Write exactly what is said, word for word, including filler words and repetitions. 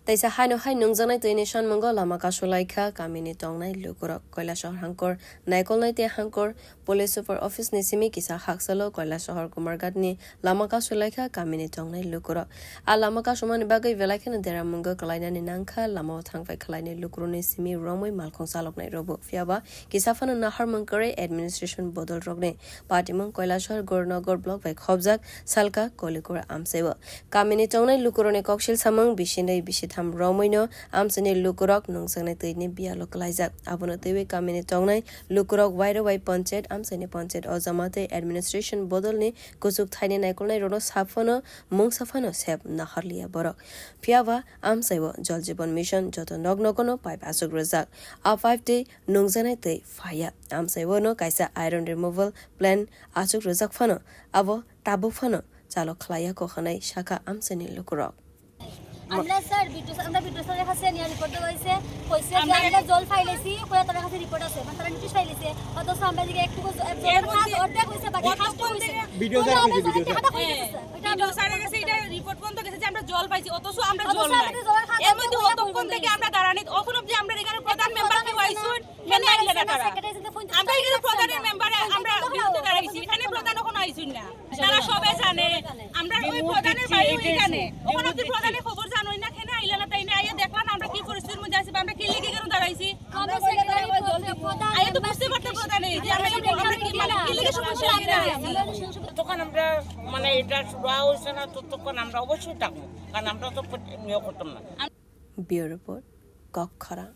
Teisa haino hai nungjaknai twini sanmungo lama kasulaikha kamini tongnai lukurok. Koilasahar hangkor naikolnai tei hangkor police super office ni simi kisa haksalo Koilasahar Kumarghat ni lama kasulaikha kamini tongnai lukurok. A lama kasumani bagwi belai kheno deramungo kwlainani nangkha, lamao thangphai khwlainai lukurokni simi romwi malkhung chaloknai rokbo. Phiyaba kisa phano naharmung kwrwi administration bodol rokni patimung Koilasahar Gornogor block bai khobjak Salka Kolikura amchaio. Kamini tongnai lukurokni koksil samung bisinai bisitham romwino amchaini lukurok nungjaknai twini biyalo kwlaijak. Abono twiwi kamini tongnai lukurok wairo wai panchayat amchaini panchayat ojama tei administration bodolni kuchuk thaini naikolnai rokno saphano mungsa phano sep naharliya borok. Phiyaba amchaio Jal Jeevan Mission joto nok nogono pipe achuk rwjak. A pipe tei nungjaknai twi phaiya. Amchaiono kaisa iron removal plant achuk rwjak phano abo tabuk phano chalo khlaiya kok hwnwi sakha amchaini lukurok. আমরা sir BDO sir, আমরা বিডিও স্যারের কাছে নিয়ে রিপোর্ট দেওয়া হয়েছে, কইছে যে আমরা আমরা জল ফাইলেছি, কইয়া তার কাছে রিপোর্ট আছে, মানে তারা নোটিশ ফাইলেছে, অথচ আমরা দিকে একটুকু জ-, জলের খাত অর্ধেক হয়েছে, বাকি কতক্ষণ হাফ অইছে। ভিডিও স্যার আমরা কইছে, জল ভিডিও ফাইলেছি, স্যার। এটা ভিডিও স্যারের কাছে এটা রিপোর্ট পর্যন্ত গেছে যে আমরা জল পাইছি, অথচ আমরা অথচ জল নাই। আমাদের জলের খাত এর মধ্যে অর্ধেক অতক্ষণ পর্যন্ত থেকে আমরা দাঁড়ানি, অখনো অবধি আমরা এখানে প্রধান মেম্বার কেউ আইছুন, মেম্বার এলাকা তারা। আমরা এখানে প্রধানের মেম্বারে আমরা বিরুদ্ধে দাঁড়াইছি, এখানে প্রধান ওখানে আইছুন না। তারা সবে জানে, আমরা ওই প্রধানের বাড়ি ওইখানে। ওখানে আপনি প্রধানের খবর জানোই না, কেন আইলা না, তাই না, আইয়া দেখলাম আমরা কি পরিস্থিতির মধ্যে আছি, বা আমরা কি লিগে কেন দাঁড়াইছি। আমরা সেক্রেটারি প্রধান, আইয়া তো বুঝতে পারতে প্রধানে যে আমরা কি, আমরা কি, মানে, কি লিগে সমস্যা হয়ে দাঁড়াইছি। তখন আমরা, মানে, এটা শুরু হয়েছে না, ততক্ষণ আমরা অবশ্যই থাকবো, কারণ আমরা তো ইয়ে করতাম না। Bureau Report, Kokkhorang.